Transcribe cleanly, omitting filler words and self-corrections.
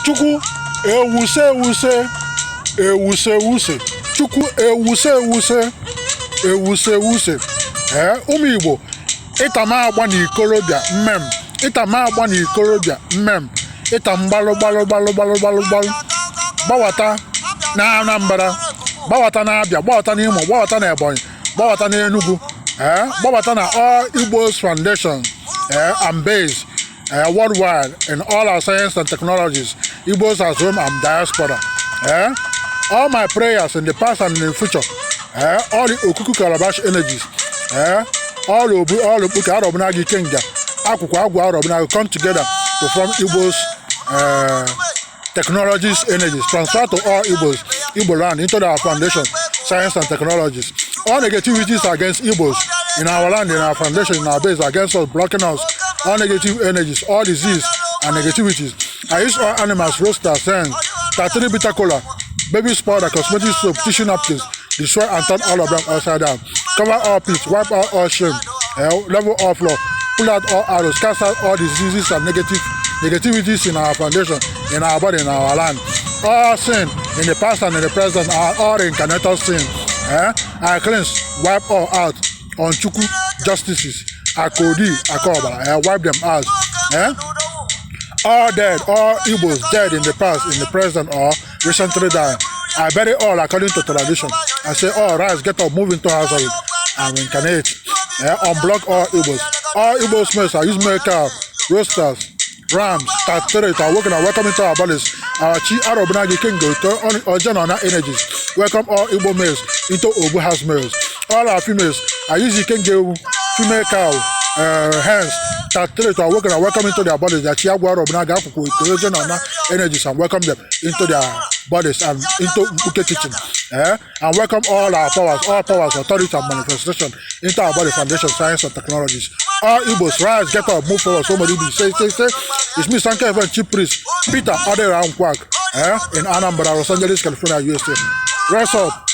Chukwu ewuse ewuse ewuse ewuse, Chukwu ewuse ewuse ewuse ewuse. Ee, ụmụ Igbo, ịtama agba na ikorobịa mmem, ịtama agba na ikorobịa mmem, ịta mgbalụ gbalụ gbalụ gbalụ gbalụ gbalụ, gbawata na Anambra, gbawata na Abịa, gbawata na Imo, gbawata na Ebonyi, gbawata na Enugu, ee, gbawata na all Igbos foundation, ee, and base worldwide in all our science and technologies, Igbos at home and diaspora. All my prayers in the past and in the future, all the Okuku Calabash energies, all Obu, all Okpuke, Arọbụnagụ, Ikenga, Akwụkwọ, Agwụ, Arọbụnagụ come together to form Igbos technologies energies, transfer to all Igbos, Igbo land into our foundation, science and technologies. All negativities against Igbos in our land, in our foundation, in our base, against us, blocking us, all negative energies, all disease and negativities. I use all animals, roasters, hens, 33 bitter cola, baby powder, cosmetic soap, tissue napkins, destroy and turn all of them upside down. Cover all pits, wipe out all shame, level all floor, pull out all arrows, cast out all diseases and negative negativities in our foundation, in our body, in our land. All sin in the past and in the present are all reincarnated sin. Eh? I cleanse, wipe all out on Chukwu justices, Akodi, Akobara, wipe them out. Eh? All dead, all Igbos dead in the past, in the present, or recently died. I bury all according to tradition. I say, all rise, get up, move into house and reincarnate. Unblock all Igbos. All Igbos males, I use male cow, roasters, rams, 33 to awaken and welcome into our bodies. Our Chi Arobunagi Kingo, Ojanona energies. Welcome all Igbo males into Obu house males. All our females, I use the Kingo female cow, hens, 33 to awaken and welcome into their bodies. The Chi Arobunagi Akwụkwọ, Ojanona energies and welcome them into their bodies and into Mkpuke kitchen. And welcome all our powers, all powers, authority and manifestation into our body, foundation, science and technologies. All Igbos, rise, get up, move forward. Somebody be say, say, say. It's me, Sanke Event, Chief Priest, Peter Odera Nkwak, in Anambra, Los Angeles, California, USA. Rise up.